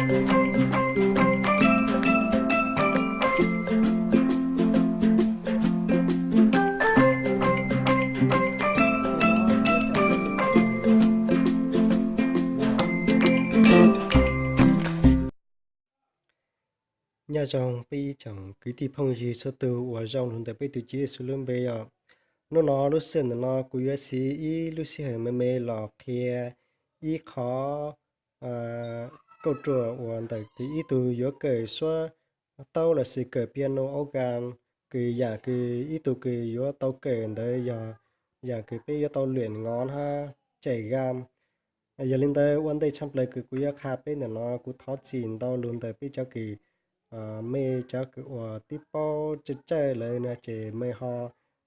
Nyob zoo peb ib tsoom kwv tij phooj ywg txhua tus uas zoo los ntawm peb tus Tswv Yexus lub npe os. Hnub no lub sij hawm ntawm no kuv yuav siv ib lub sij hawm me me los qhia ib qho kauj ruam uas ntawm kws ib tug yuav kawm suab taub lossis kawm piano organ, kws yam kws ib tug kws yuav tau kawm ntawd yog yam kws peb yuav tau lwm ngov hab cais gam. Yog li ntawd ua ntej tshaj plaws kws kuv yuav qha peb ntawm no kuv thov txim ntau lug ntawm peb cov kws, mej cov kws uas tib paub tsawg tsawg lawm no ces mej ho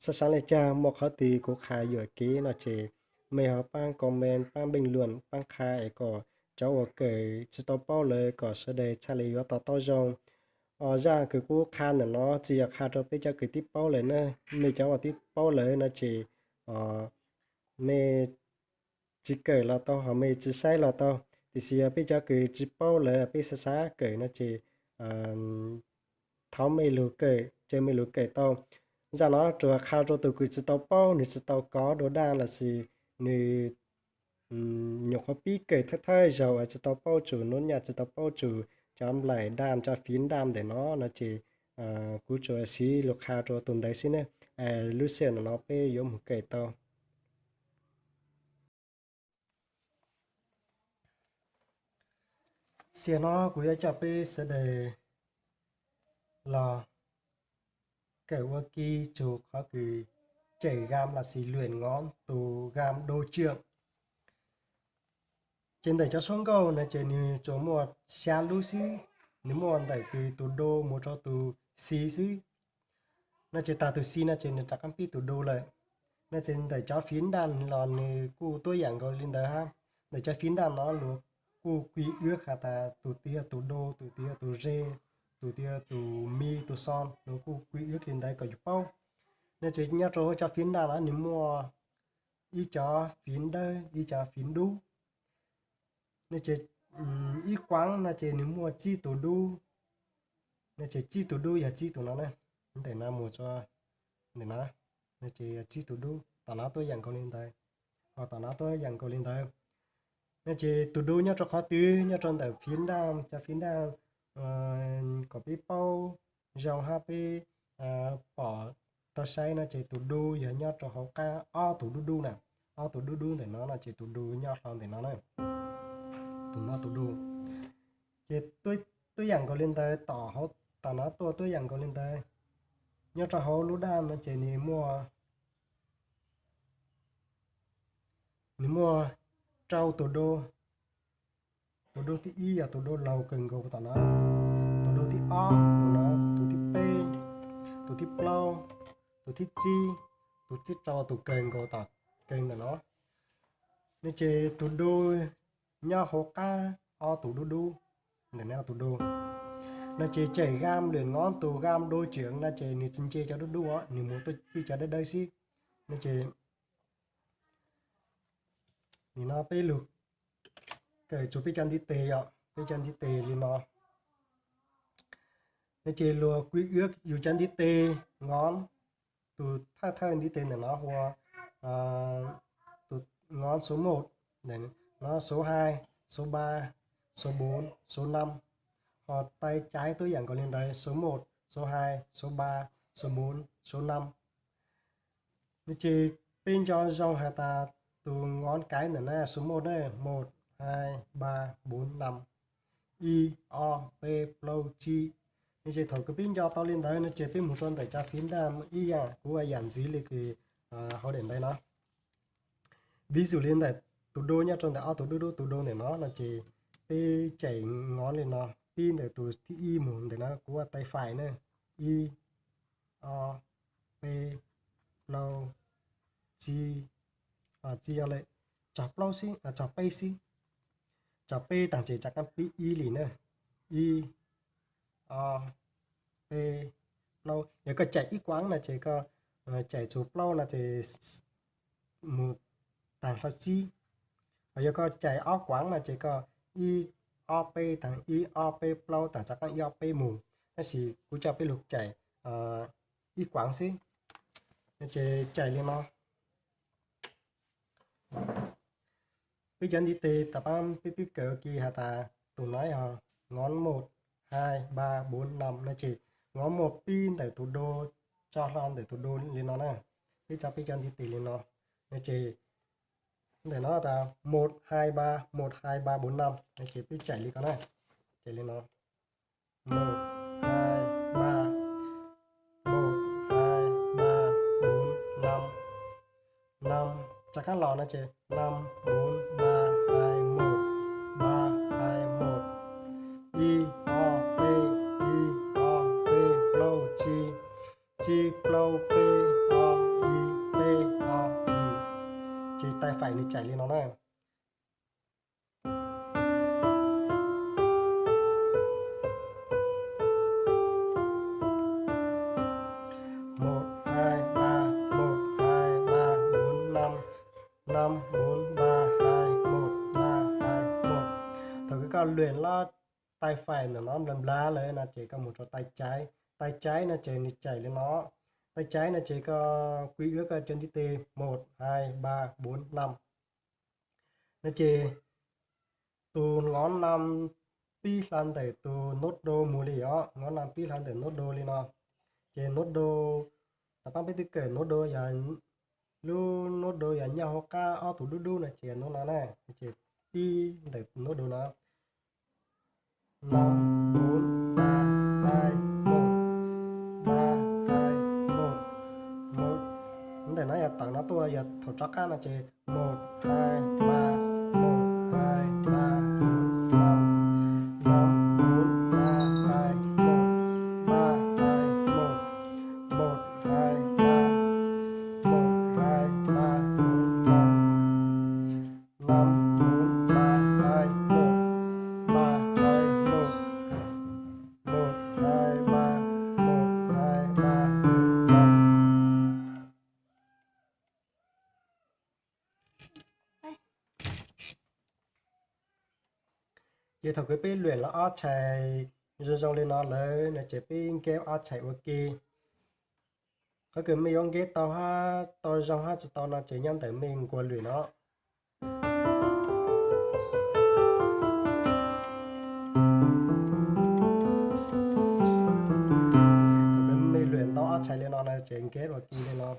xav xav le caag muaj qhov twg kuv qha yuam kev no ces mej ho paab comment paab bình luận paab qha es kom cov uas kawm tsis tau paub lawm kom sawv daws txhaj le yuav to taub zoo. Zaj kws kuv qha ntawm no tsis yog qha rau peb cov kws tib paub lawm na, mej cov uas tib paub lawm no ces mej tsis kawm los tau ho mej tsis saib los tau, tiam sis yog peb cov kws tsis paub lawm peb xav xav kawm no ces thov mej lug kawm, caw mej lug kawm tau. Zaj no tsuas qha rau tus kws tsis tau paub, nws tsis tau kov dua daj lossis nws nyuam qhuav pib kawm thawj thawj zaug es tsis tau paub tsum nub nyaj tsis tau paub tsum cov nplaim daj cov fiv daj ntawm no no ces kuv tsuas siv lug qha rau tus ntawd xwb na. Lub sij hawm no peb yuav mus kawm tau. Xij no kuv yuav coj peb sawv daws los kawm ua ke txug qhov kws cais gam lossis lwm ngov tus gam do tsi. Ces ntawm cov suab nkauj no ces nws tsuas muaj xya lub xwb, nws muaj ntawm kws tus do mus rau tus xi xwb. No ces tag tus xi no ces nws rov qab pib tus do lawm. No ces ntawm cov fiv daj los nws kuj tuab yam nkaus li ntawd hab. Ntawm cov fiv daj no luag kuj kis wb has tas tus twg yog tus do, tus twg yog tus re, tus twg yog tus mi tus xo, luag kuj kis wb li ntawd kom yus paub. No ces nyob rau cov fiv daj no nws muaj ib cov fiv dawb ib cov fiv dub. No ces ib kuav no ces nws muaj tsib tus dub. No ces tsib tus dub yog tsib tus no na, ntawm no mus txug ntawm no, no ces yog tsib tus dub, tom no tuab yam nkaus li ntawd, ho tom no tuab yam nkaus li ntawd. No ces tus dub nyob rau qhov twg? Nyob rau ntawm fiv daj, cov fiv daj kom peb paub zoo hab peb pom tau saib no ces tus dub yog nyob rau hauv qab ob tug dub dub na. Ob tug dub dub ntawm no no ces tus dub nyob hlo ntawm no na. Tus no tus dub. Ces tuab yam nkaus li ntawd, tom hauv tom no tuaj tuab yam nkaus li ntawd. Nyob rau hauv lub daj no ces nws muaj, nws muaj rau tus dub. Tus dub thib ib yog tus dub laug kawg nkaus tom no. Tus dub thib ob, tus no, tus thib peb, tus thib plaub, tus thib tsib, tus thib rau, tus kawg nkaus tom kawg ntawm no. No ces tus dub nyob hauv qab ob tus dub dub, ntawm no tus dub. No ces cais gam lwm ngov tus gam do tsi no ces nws tsis nce cov dub dub os, nws mus tuaj tij cov dawb dawb xwb. No ces nim no peb lug kawm txug peb cov ntiv tes yom, peb cov ntiv tes li no. No ces luag kis wb yus cov ntiv tes ngov, tus thawj thawj ntiv tes ntawm no hu ua tus ngov số một, no số hai, số ba, số bốn, số năm. Ho tais caiv tuab yam nkaus li ntawd, số một, số hai, số ba, số bốn, số năm. No ces peb nco zoo has tas tus ngov caiv ntawm na số một na, một, hai, ba, bốn, năm, ib, ob, peb, plaub, tsib. No ces thaum kws peb nco tau li ntawd no ces peb mus rau ntawm cov fiv daj ib yam, kuv ua yam ntxiv li kws hauv daim ntawv no. Ví dụ li ntawm tus do nyob rau ntawm ob tug dub dub, tus do ntawm no no ces peb cais ngov li no, pib ntawm tus thib ib mus ntawm no, kuv ua tay phải na, ib, ob, peb, plaub, tsib, tsis yog lawm, txog plaub xwb, txog peb xwb, txog peb taag ces rov qab pib ib li na, ib, ob, peb, plaub. Yog koj cais ib kuav no ces koj cais txug plaub no ces mus taag hlo tsib. Ho yog koj cais ob kuav no ces koj ib, ob peb taag, ib ob peb plaub taag, rov qaab ib ob peb moog. Tab sis kuv coj peb lug cais ib kuav xwb. Ces cais li no. Peb cov ntiv tes tam paab peb twb kawm ua ke has tas tus no yog ngón một, hai, ba, bốn, năm no ces ngón một pib ntawm tus đô, tso hlo ntawm tus đô li no na. Peb tso peb cov ntiv tes li no, no ces ntawm no tas một, hai, ba, một, hai, ba, bốn, năm no ces peb cais li ko na. Cais li no. Một, hai, ba, một, hai, ba, bốn, năm. Năm, rov qaab los no ces năm, bốn, ba, hai, một, ba, hai, một. Ib, ob, peb, ib, ob, peb, plaub, tsib, tsib, plaub, peb, ob, ib, peb, ob, ib. Ces tay phải nws cais li no na. Một, hai, ba, một, hai, ba, bốn, năm, năm, bốn, ba, hai, một, ba, hai, một. Thaum kws koj luyện lub tay phải ntawm no nplawg nplawg lawm no ces koj mus rau tay trái. Tay trái no ces nws cais li no. Tay trái no ces koj quy ước koj cov ntiv tes một, hai, ba, bốn, năm. No ces tus ngón năm pib hla ntawm tus nốt đô mus li os, ngón năm pib hla ntawm nốt đô li no. Ces nốt đô, tam paab peb twb kawm nốt đô yog, lub nốt đô yog nyob hauv qab ob tug dub dub no ces yog nốt no na, ces pib ntawm nốt đô no. Năm, bốn, ba, hai, một, ba, hai, một, một. Ntawm no yog tawm no tuaj, yog thaum rov qab no ces một, hai, ba, một, hai, ba, bốn, năm, năm, bốn, ba, hai, một, ba, hai, một, một, hai, ba, một, hai, ba, bốn, năm. Năm, bốn, ba, hai, một, ba, hai, một, một, hai, ba, một, hai, ba, bốn, năm. Ces thaum kws peb luyện lawm ob txhais zoo zoo li no lawm no ces peb nkeb ob txhais ua ke. Qhov kws mej yuav nkeb tau hab tau zoo hab tsi tau no ces nyob ntawm mej nkaus lwm no. Mej lwm ntau ob txhais li no na ces nkeb ua ke li no.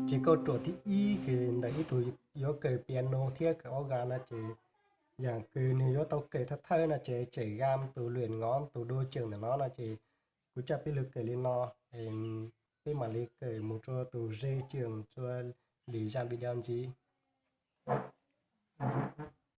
Ces kauj ruam thib ib kws ntawm ib tug yuav kawm piano thiab kawm organ no ces yam kws nws yuav tau kawm thawj thawj no ces tseem gam tus luyện ngón tus đô trưởng ntawm no no ces kuv coj peb lug kawm li no. Peb mam li kawm mus rua tus dây trưởng rua lwm zaj video ntxiv.